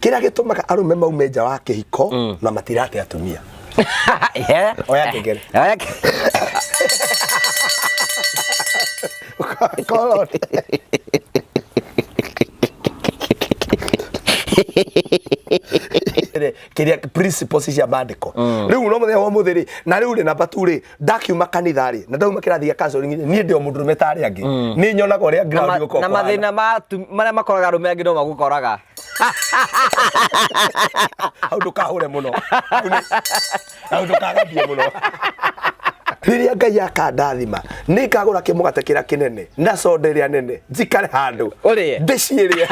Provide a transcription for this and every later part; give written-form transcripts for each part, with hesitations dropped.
Kĩrĩa gĩtũmaga arũme maume nja wa kĩhiko na matirate atumia. Oya ngengere. Oya Call on. Kĩrĩa principles cia maandĩko rĩu no mũthenya wa ũmũthĩ rĩ, na rĩu rĩ, namba tu rĩ, ndakiuma kanitha rĩ, na ndauma kĩrathi gĩa counseling rĩ, niĩ ndĩ o mũndũrũme ta arĩa angĩ, nĩ nyonaga ũrĩa Na ground gũkoragwo na kũhana. mathĩna ma marĩa makoraga arũme angĩ no magũkoraga. Hau ndũkahũre mũno. Hau ndũkagambie mũno. Rĩrĩa Ngai akandathima, nĩ ngagũra kĩmũgate kĩrĩa kĩnene na soda ĩrĩa nene, njikare handũ Ũrĩe. ndĩciĩrĩe.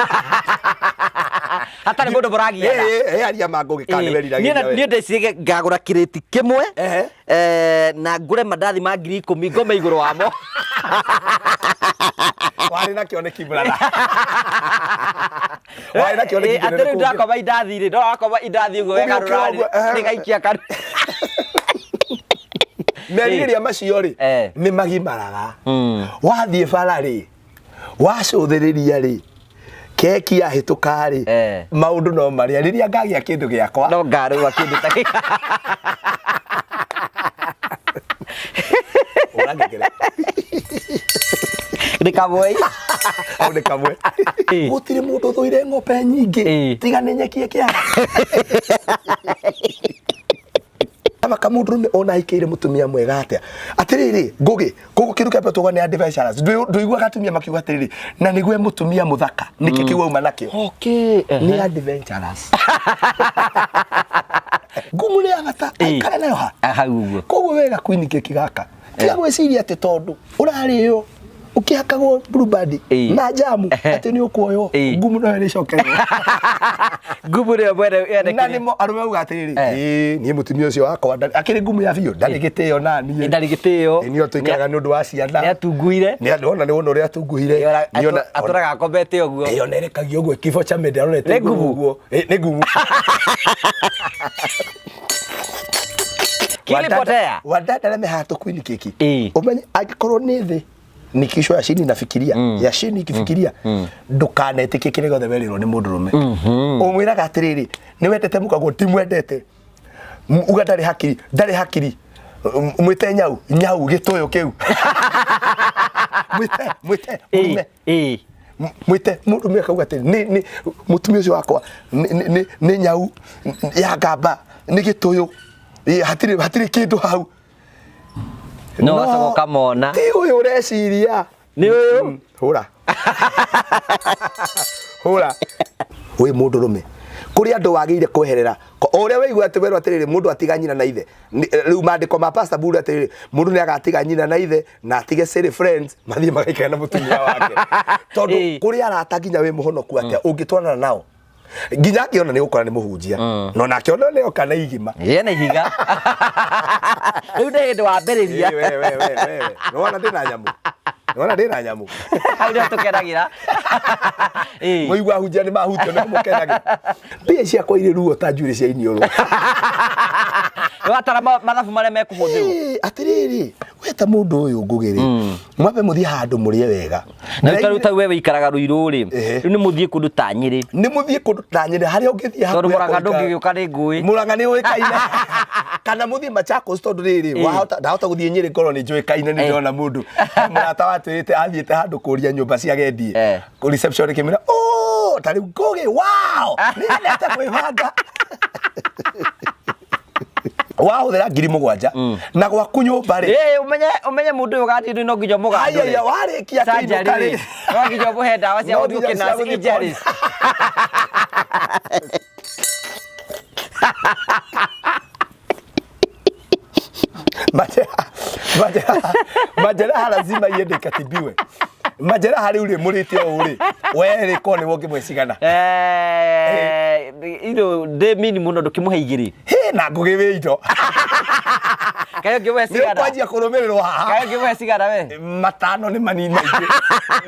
Hatarĩ mũndũ mũragiana. Aria mangũ gĩkanĩweriragĩria Niĩ ndecirie ngagũra kĩrĩti kĩmwe Ehe. Na ngũre mandathi ma 10,000 ngome igũrũ wamo. Warĩ na kĩoneki, brother, warĩ na kĩoneki Atĩ kĩnene rĩu kũngĩra. ndakoma indathi rĩ, ndora wakoma indathi ũguo wega Ũgĩũkĩra rũrarĩ ũguo, ehe. rĩgaikia kanua. Merirĩria macio rĩ, nĩ magimaraga. Wathiĩ bara rĩ, wacũthĩrĩria rĩ, keki yahĩtũka rĩ, maũndũ no marĩa rĩrĩa ngagĩa kĩndũ gĩakwa. No ngarũa kĩndũ ta Hũra ngengere. Nĩ kamwe. Hau nĩ kamwe. Gũtirĩ mũndũ ũthũire ng'ombe nyingĩ tiga nĩ nyeki ĩkĩara aba mũndũrũme ona aikĩire mũtumia mwega atĩa. Atĩrĩrĩ, Ngũgĩ, koguo kĩndũ kĩa mbere tuga nĩ adventurous. Ndũiguaga atumia makiuga atĩrĩrĩ, na nĩguo mũtumia mũthaka, nĩkĩ kĩu auma nakĩo? Nĩ adventurous. Ngumu nĩ ya bata. Aikare nayo ha. Hau ũguo. Koguo wega queen keki gaka, tiga gwĩciria atĩ tondũ ũrarĩo ũkĩhakagwo blueband na jamu atĩ nĩ ũkuoywo. Ngumu no ĩrĩcokerwo. Ngumu nĩyo mwene yene. Na nĩmo arũme auga atĩrĩrĩ, ĩĩ niĩ mũtumia ũcio wakwa akĩrĩ ngumu ya biũ, ndarĩ gĩtĩo na niĩ. Ndarĩ gĩtĩo. Ĩ, niĩ tũikaraga nĩ ũndũ wa ciana. Nĩ atunguire. Nĩ ona nĩ wona ũrĩa atunguhire. Nĩ ona Atũraga akomete ũguo. Ĩ, ona erekagia ũguo kibo cha mende arorete Nĩ igũrũ ngumu. ũguo. Ĩ, nĩ ngumu. Kilipotea. Wadada arĩa me haha tũkuini keki, Ĩ. Ũmenye angĩkorwo nĩ thĩ ni kichwa ya chini nafikiria ya chini ikifikiria, ndũkanetĩkie kĩrĩa gĩothe werĩrwo nĩ mũndũrũme. Ũmwĩraga atĩrĩrĩ, nĩ wendete mũkaguo, ndimwendete. Uga ndarĩ hakiri, ndarĩ hakiri. Mwĩte nyau nyau, gĩtũyũ kĩu, mwĩte mwĩte mũrume. Mwĩte mũndũrũme akauga atĩ nĩ mũtumia ũcio wakwa nĩ nyau ya ngamba, nĩ gĩtũyũ. Ĩ, hatirĩ kĩndũ hau. No wacoka ũkamona. Ti ũyũ ũreciria. Nĩ ũyũ. Hũra hũra wĩ mũndũrũme, kũrĩ andũ wagĩrĩire kweherera. O ũrĩa waigua atĩ werwo atĩrĩrĩ, mũndũ atiga nyina na ithe. Rĩu maandĩko ma Pastor Buru atĩrĩrĩ, mũndũ nĩ agatiga nyina na ithe na atige silly friends, mathiĩ magaikare na mũtumia wake, tondũ kũrĩ arata nginya wĩ mũhonoku atĩa ũngĩtwarana nao, nginya akĩona nĩ gũkora nĩ mũhunjia, no nake ona nĩ oka na igima. Ĩ, na ihiga rĩu nĩ hĩndĩ wambĩrĩria. Ĩ, we, we, we, we. Nĩwona ndĩna nyamũ, nĩwona ndĩna nyamũ. Hau nĩho tũkenagĩra. Ĩ. Mũigua ahunjia nĩ mahutio, nĩ mũkenagĩra. Mbia ciakwa irĩ ruo ta njuĩrĩ cia iniũrũ. Watara mathabu marĩa mekũhũthĩrwo. Ĩ, atĩrĩrĩ, we ta mũndũ ũyũ Ngũgĩ rĩ, mwambe mũthiĩ handũ mũrĩe wega. Na rĩu ta we wĩikaraga Rũirũ rĩ, Ehe. rĩu nĩ mũthiĩ kũndũ ta Nyĩrĩ. Nĩ mũthiĩ kũndũ ta Nyĩrĩ, harĩa ũngĩthiĩ Tondũ hakuhĩ Mũrang'a kũikara. ndũngĩgĩũka nĩ ngũĩ. Mũrang'a nĩ ũĩkaine, kana mũthiĩ Machakos, tondũ rĩrĩ, wahota ndahota gũthiĩ Nyĩrĩ ngorwo nĩ njũĩkaine. Nĩ ndĩrona mũndũ mũrata watwĩrĩte athiĩte handũ kũria nyũmba cia agendi. Reception ĩkĩmwĩra, "Oh, ta rĩu Ngũgĩ, wow, nĩ endete kwĩbanga." Wahũthĩra 7,000 na gwaku nyũmba rĩ, Ĩ, ũmenye mũndũ ũyũ ũgathiĩ no nginya ũmũgandũre. Ayaya, warĩkia Surgery kĩinũka rĩ, rĩ, no nginya ũmũhe ndawa cia No gũthiĩ nginya cia ũkĩnurse gũthiĩ injuries. Majeraha, majeraha, majeraha lazima iende ikatibiwe. Majeraha rĩu rĩ, mũrĩte ũũ rĩ, we rĩ, ko nĩwe ũngĩmwe cigana? Ino ndĩ mini mũno, ndũkĩmũhe igĩrĩ. Hĩ, na Ngũgĩ wĩ indo. Kaĩ ũngĩmũhe Nĩ cigana? ũkwanjia kũrũmĩrĩrwo haha. Kaĩ ũngĩmũhe cigana we? Matano nĩ manini, maingĩ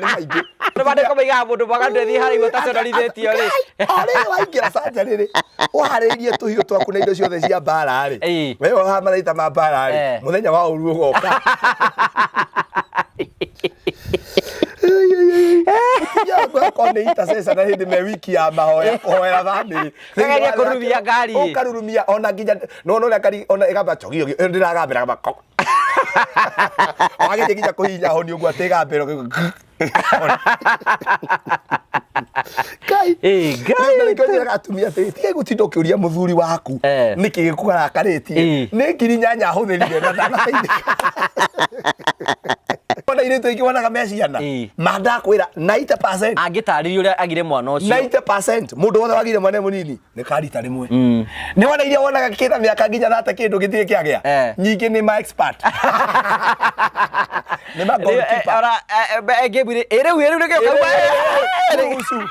nĩ maingĩ. Nĩ mandĩko maigaga mũndũ mwaganu ndethiĩ harĩa igũrũ taconorithĩtio rĩ. O rĩrĩ waingĩra canjarĩ rĩ, ũharĩrĩrie tũhiũ twaku na indo ciothe cia mbara rĩ, we woha matharaita ma mbara rĩ, mũthenya wa ũru ũgoka. Akorwo nĩ intercessor na hĩndĩ me wiki ya mahoya kũhoera bamĩrĩ. Kageria kũrurumia ngari. Ũkarurumia ona nginya no no ngari ona ĩgamba chogio ndĩragambĩra gamba kok. Wagĩthiĩ nginya kũhihinya honi ũguo atĩ ĩgambĩra. Ngai. Ĩ, Ngai. Rĩu nĩkĩo njĩraga atumia atĩrĩ, tigai gũtinda ũkĩũria mũthuri waku nĩkĩ gĩkũrakarĩtie. Nĩ 8,000 ahũthĩrire na ndanateithĩka. Ona airĩtu aingĩ wonaga me ciana. Ma ndakwĩra 90%. Angĩtarĩria ũrĩa agire mwana ũcio. 90% mũndũ wothe wagire mwana e mũnini nĩ karita rĩmwe. Nĩ wona iria wonaga kĩna mĩaka nginya thate kĩndũ gĩtirĩ kĩagĩa. Nyingĩ nĩ ma expert. Nĩ ma goalkeeper. Ora ngĩmbwire ĩ rĩu ĩ rĩu nĩkĩo kauma Ruhusu.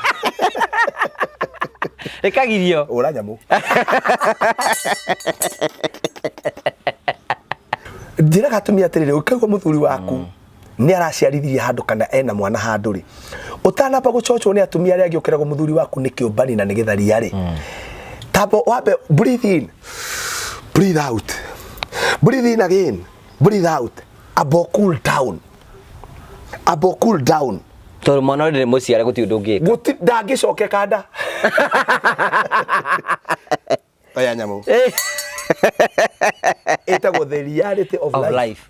rĩkagirio. Ũra nyamũ. Njĩraga atumia atĩrĩrĩ, ũkĩigua mũthuri waku nĩ araciarithirie handũ kana ena mwana handũ rĩ, ũtanamba gũcochwo nĩ atumia arĩa angĩ ũkeragwo mũthuri waku nĩ kĩũmbani na nĩ gĩtharia rĩ, tamba wambe breathe in, breathe out, breathe in again, breathe out, amba cool down, amba cool down. Tondũ mwana ũrĩ mũciare gũtirĩ ũndũ ũngĩka. Gũti ndangĩcokeka nda. Oya nyamũ. Ĩtagwo the reality of Of life. life.